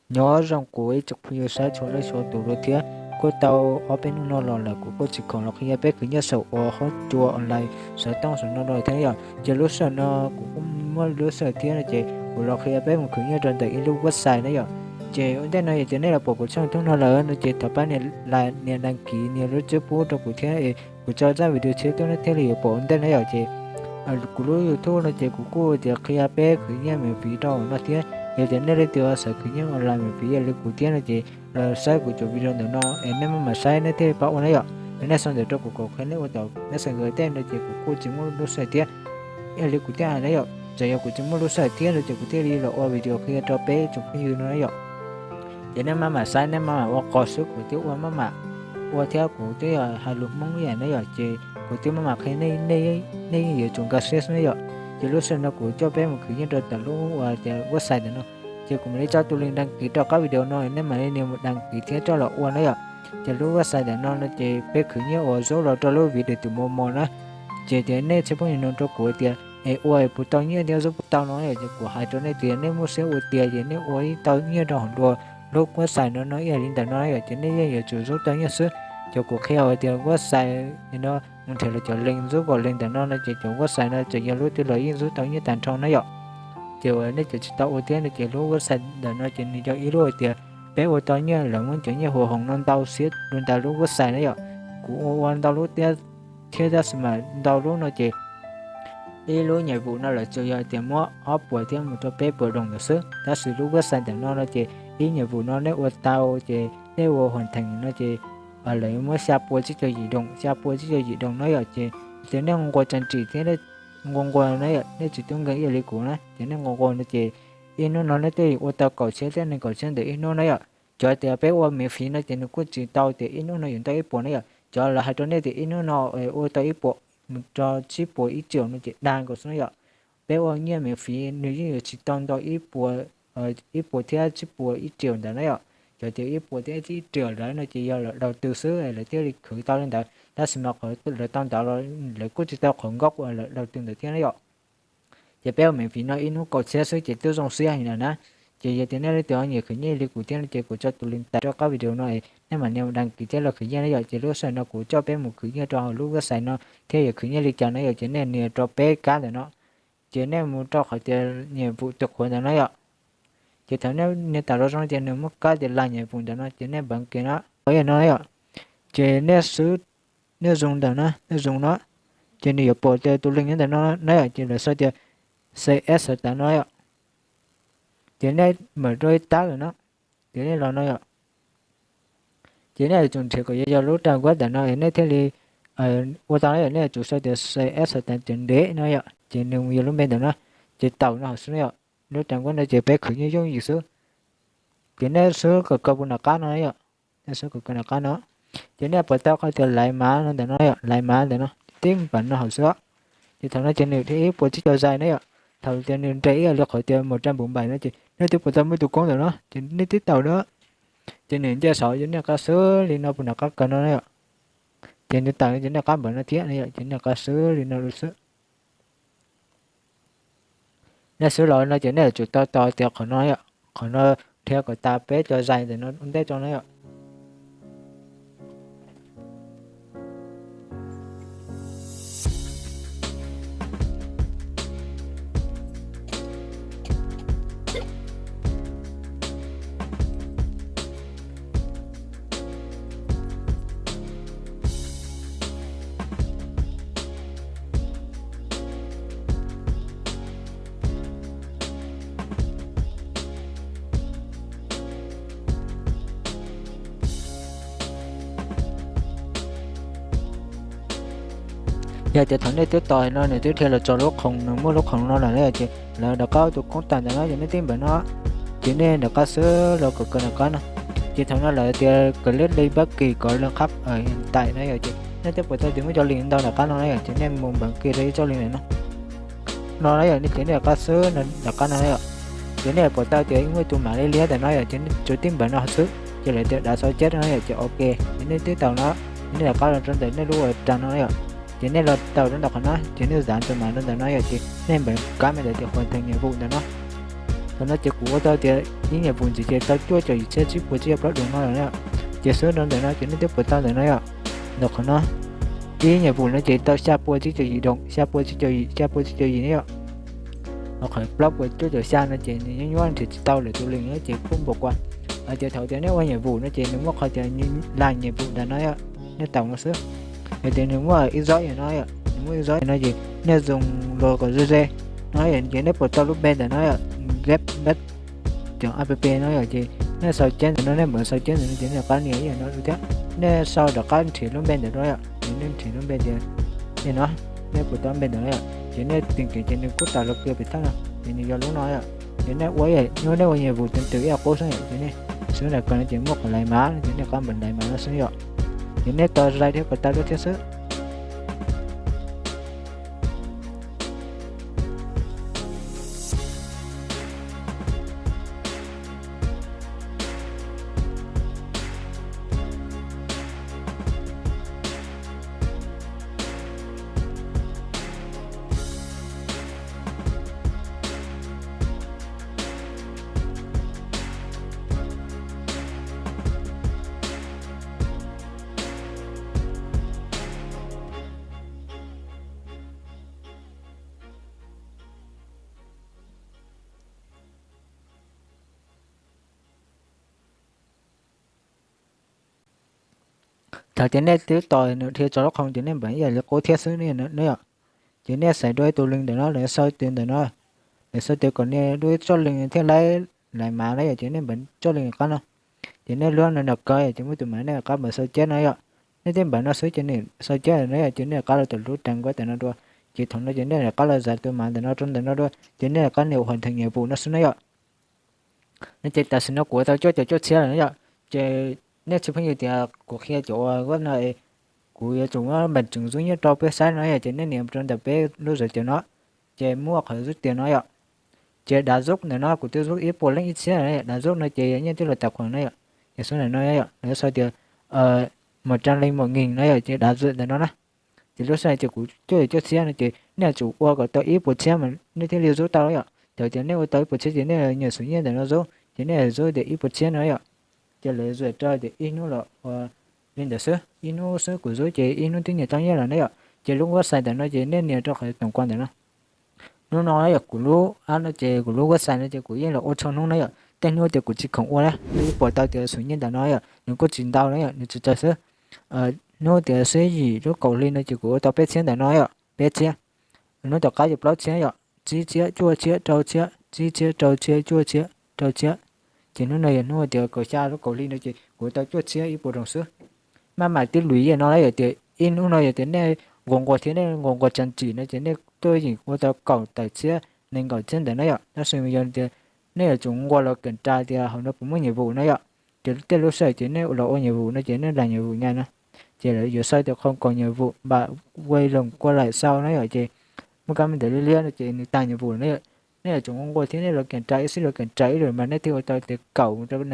Nyob zoo kuv ib tsoom phooj ywg saib txhua leej txhua tus dua thiab. Kuj tau ob peb hnub no los lawm kuv kuj tsis khoom los qhia peb khwv nyiaj saum uas qhov cua online xov tooj saum no dua thiab yom. Ces lub sij hawm no kuv kuj muaj lub sij hawm thiab no ces kuv los qhia peb mus khwv nyiaj rau ntawm ib lub website na yom. Ces ua ntej no yog tias nej los pom kuv tshooj YouTube no lawm no ces thov pab nias like, nias đăng ký, nias lub tswb pub rau kuv thiab es kuv tso zaj video tshiab tuaj nej thiaj li yuav pom ua ntej na yom. Ces kuv lub YouTube no ces kuv kuj tias qhia peb khwv nyiaj miễn phí rau hauv no thiab. Yog tias nej leej twg xav khwv nyiaj online miễn phí ib yam li kuv thiab no ces los saib kuv cov video ntawm no es nej maj mam saib nej thiaj li paub ua na yom. Yog nej sau ntawv rau kuv kom qhia nej ua tom Messenger tej no ces kuv kuj tsis muaj lub sij hawm thiab ib yam li kuv thiaj hais na yom. Txawm yog kuv tsis muaj lub sij hawm thiab no ces kuv thiaj li los ua video qhia rau peb tsoom phooj ywg no na yom. Ces nej maj mam saib nej maj mam ua qos xwb, kuv twb ua maj mam ua thiab kuv twb yog hais lus Hmoob ib yam na yom. Ces kuv twb maj mam qhia nej, nej yeej yuav tsum nkag siab xwb na yom. Ces lub sij hawm no kuv coj peb mus khwv nyiaj rau tom lub uas tias website ntawm no. Ces kuv mam li tso tus link đăng ký rau qab video no nej mam li nias mus đăng ký thiab coj los ua na yom. Ces lub website ntawm no no ces peb khwv nyiaj uas zub los rau lub vis điện tử mos mos na. Ces tias nej tshaj phooj ywg nug rau kuv tias es ua puas tau nyiaj thiab zub puas tau no yom. Ces kuv hais rau nej tias nej muaj siab ua tiag ces nej ua ib tau nyiaj rau hauv lub website no no ib yam li ntawm no yom, ces nej yeej yuav tsum zub tau nyiaj xwb. Ces kuv qhia hais tias website no mus nrhiav lawv cov link zub kom link ntawm no no ces cov website no txawm yog lub twg los yeej zub tau nyiaj tag nrho na yom. Ces uas nej cov tsis tau ua thiab no ces lub website ntawm no ces nws yog ib lub hais tias peb ua tau nyiaj lawv muab cov nyiaj hoa hồng no ntau siab rau ntawm lub website na yom. Kuv ua ua ntau lub thiab, thiab tab sis mas ntau lub no ces ib lub nhiệm vụ no lawv tsuas yog tias muab ob puas thiab mus rau peb puas đồng ntawd xwb. Tab sis lub website ntawm no no ces ib nhiệm vụ no nej ua tau ces nej ua hoàn thành no ces lawv muab xya pua tsib caug yim đồng, xya pua tsib caug yim đồng na yom. Ces tias nej nquas tseem tsim thiab nquas nquas na yom, nej tsis tub nkeeg ib yam li kuv na ces nej nquas nquas no ces ib hnub no nej twb ua tau kaum txhiab thiab nees nkaum txhiab ntawm ib hnub na yom. Cov tias peb ua miễn phí no ces nws kuj tsis tau tias ib hnub no yuav ntau ib puas na yom. Cov lawv hais rau nej tias ib hnub no ua tau ib puas mus rau tsib puas ib triệu no ces dag nkaus xwb na yom. Peb ua nyiaj miễn phí nws yeej yuav tsis tau ntau ib puas, ib puas thiab tsib puas ib triệu ntawd na yom. Cov tias ib puas thiab ib triệu lawm no ces yog lawv đầu tư xwb lawv thiaj li khwv tau li ntawd, tab sis mas qhov lawv tau ntawd los lawv kuj tsis tau qhov nkauj uas lawv đầu tư ntawd thiab na yom. Ces peb ua miễn phí no ib hnub kaum txhiab xwb ces twb zoo siab heev lawm na. Ces yog tias nej leej twg ho nyiam khwv nyiaj li kuv thiab no ces kuv tso tus link tais rau qab video no es nej mam nias đăng ký thiab los khwv nyiaj na yom. Ces lub sij hawm no kuv coj peb mus khwv nyiaj rau hauv lub website no thiab yuav khwv nyiaj li cas na yom, ces nej nias rau peb kab ntawm no. Ces nej mus rau qhov tias nhiệm vụ tự quản ntawm no yom. Ces thaum nej nias tawm los zoo tias nws muaj kab tias làm nhiệm vụ ntawm no ces nej npawv kiag no, qhov no yom. Ces nej xwb, nej zoom ntawm no, nej zoom no, ces nws yuav pom tias tus link nyob ntawm no na yom, ces lawv sau tias C S xav tas no yom. Ces nej mam rau ib tab lawm no, ces nej los no yom. Ces nej yuav tsum nrhiav kom yog yog lub trang web ntawm no es nej thiaj li ua tau na yom. Nej yuav tsum sau tias C S xav tas cov ntev no yom, ces nws mus yog lub npe ntawm no. Ces taum no hauv xwb na yom. Lub trang web no ces peb khwv nyiaj yooj yim xwb. Ces nej xub kom kaw puas nram qab no yom. Nej xub kom kaw nram qab no. Ces nej pom tau qhov tias laiv mav no ntawm no yom, laiv mav ntawm no, tib npam no hauv xwb. Ces thaum no ces nws dhia ib puas tsib caug zais na yom. Thaum tias nws nres ib yam li qhov tias mus rau npum npaim no ces nej twb pom tau muaj tus koob ntawm no ces nej twb taum na. Ces nws nce saud ces nej qab xwb li no puas nram qab kaw no na yom. Ces nws taum ces nej qab npam no thiab no yom, ces nej qab xwb li no xwb. Nej xub los no ces nej yuav tsum tau tos tias qhov no yom, qhov no dhia kom tas peb cov zais ntawm no ua ntej tso na yom. Yog tias thaum nej twb tos no nws twb dhia los txog lub khoom, nws muaj lub khoom no lawm na yom, ces lawv rov qab tus koob tawm ntawm no ces nej tib npam no, ces nej rov qab xwb los kom kaw nram qab no. Ces thaum no lawv tias click link bất kỳ có liên kết ở hiện tại no yom, ces nej twb pom tau tias muaj cov link ntau nram qab no na yom, ces nej mus npam kiag rau ib txoj link ntawm no. No na yom, nej ces nej rov qab xwb nram qab no na yom. Ces nej pom tau tias muaj tus mam li liab ntawm no yom, ces nej tsuas tib npam no xwb ces lawv tias đã sao chép no yom, ces ok. Ces nej twb taum no, ces nej rov qab los rau ntawm nej lub ua ras no na yom. Ces nej los taum rau ntawm qhov no ces nej zav tus mam rau ntawm no yom, ces nej npam kab me ntawd tias hoàn thành nhiệm vụ ntawm no. Thaum no ces kuv ua tau tias ib nyuam vus ntxiv ces tau cuaj caum yim txhiab tsib puas tsib caug plaub doos no lawm na yom. Ces xub rau ntawm no ces nej twb pom tau ntawm no yom, ntawm qhov no ib nyuam vus no ces tau xya puas tsib caug yim doos, xya puas tsib caug yim, xya puas tsib caug yim ne yom. Ho qhov plaub puas cuaj caum xya no ces nws nyuaj nyuaj nrhiav tsis tau lawm tus lees na ces kuj npaum kuv hais tias thaum tias nej ua nyuam vus no ces nws muaj qhov tias lag nyuam vus ntawm no yom, nej taus no xwb. Yog tias nws muaj ib zaub yam no yom, nws muaj ib zaub yam no ces nej zoo los kom ze ze no yom, ces nej pom tau lub npe ntawm no yom, Get Back cov app no yom, ces nej sau ceb ntawm no, nej mam sau ceb ntawm no ces nej rov qab nias ib yam no thiab, nej sau rov qab nrhiav lub npe ntawm no yom, ces nej nrhiav lub npe tias, no, nej pom tau npe ntawm no yom, ces nej tìm kiếm ces nws kuj tawm los kiag pem thaj no, ces nws yog lub no yom. Ces nej ua, nej ua nyuam vus tus twg ib yam qub xwb yom, ces nej xub nram kawg no ces muaj qhov lais mav no ces nej rov qab npam lais mav no xwb yom. Ces nej tos zais thiab kom tau lub thiab xwb. Thaum tias nej twb tos nws dhia tso lub qhov ces nej npam ib yam li qub thiab xwb ne yom. Ces nej xaiv dua ib tug lees ntawm no, lawv sau tias ntawm no, lawv sau tias kom nej dua ib txoj lees thiab laib lais mav na yom, ces nej npam txoj lees qab no. Ces nej luab no nram kawg ces muaj tus mav nej rov qab npam sau ceb no yom. Nej twb npam no xwb ces nws sau ceb no yom, ces nej rov qab los tom lub trang web ntawm no dua. Ces thaum no ces nej rov qab los zais tus mav ntawm no rau ntawm no dua, ces nej rov qab nias hoàn thành nhiệm vụ no xwb na yom. No ces tam sim no kuv ua tau cuaj caum cuaj txhiab lawm na yom. Ces nej tsis pheej yog tias kuv qhia cov ua web no, kuv yuav tsum muab npam tseem zub nyiaj rau peb saib no yom, ces nej nias rau ntawm peb lub zov cawv no, ces muaj qhov zub tias no yom. Ces dav zub ntawm no kuv twb zub ib puas leej ib txhiab lawm na yom, dav zub no ces yog nyiaj twb los tài khoản na yom. Ces xub ntawm no yom, lawv sau tias một trăm linh một nghìn no yom, ces dav zub ntawm no na. Ces lub sij hawm ces kuv cuaj caum cuaj txhiab no ces nej yuav tsum ua kom tau ib puas txhiab mas nej thiaj li zub tau yom. Thaum tias nej ua tau ib puas txhiab ces nej nyuam xub nyiaj ntawm no zub, ces nej zub tias ib puas txhiab no yom. Ces lawv zub rau tias ib hnub los ua li ntawd xwb, ib hnub xwb kuv zub ces ib hnub twb nyiam tau nyiaj lawm na yom. Ces lub website ntawm no ces nej nias rau qhov tổng quan ntawm no. Hnub no yog kuv lub app no ces kuv lub website no ces kuv yeej los ua txhua hnub na yom. Tej hnub tias kuv tsis khoom ua na, nej pom tau tias xub nyiaj ntawm no yom, nws kuj tsis ntau na yom, nws tsis tawg xwb. Hnub tias xiab yim lub kaum hli no ces kuv ua tau peb txhiab ntawm no yom, peb txhiab. Hnub tom qab ces plaub txhiab yom, tsib txhiab, cuaj txhiab, rau txhiab, tsib txhiab, rau txhiab, cuaj txhiab, rau txhiab. Ces hnub no yog hnub tias kaum xya lub kaum hli no ces kuv ua tau cuaj txhiab ib puas doos xwb. Maj mam tib lwm yam no yom, tias ib hnub no yog tias nej nquas nquas thiab nej nquas nquas tseem tsim no ces nej tuaj yeem ua tau kaum tawm txhiab, nees nkaum txhiab ntawm na yom. Tab sis yog tias nej yuav tsum nquas los kiểm tra tias hauv no puas muaj nhiệm vụ na yom. Ces tej lub sij hawm ces nej los ua nhiệm vụ no ces nej làm nhiệm vụ nyaj na. Ces lawv yuav sau tias không còn nhiệm vụ, bạn vui lòng quay lại sau na yom, ces muaj kab me ntawd liab liab no ces nws tag nhiệm vụ na yom. Nej yuav tsum nquas thiab nej los kiểm tra ib xib, los kiểm tra ib lwm mas nej thiaj ua tau tias kaum rau nees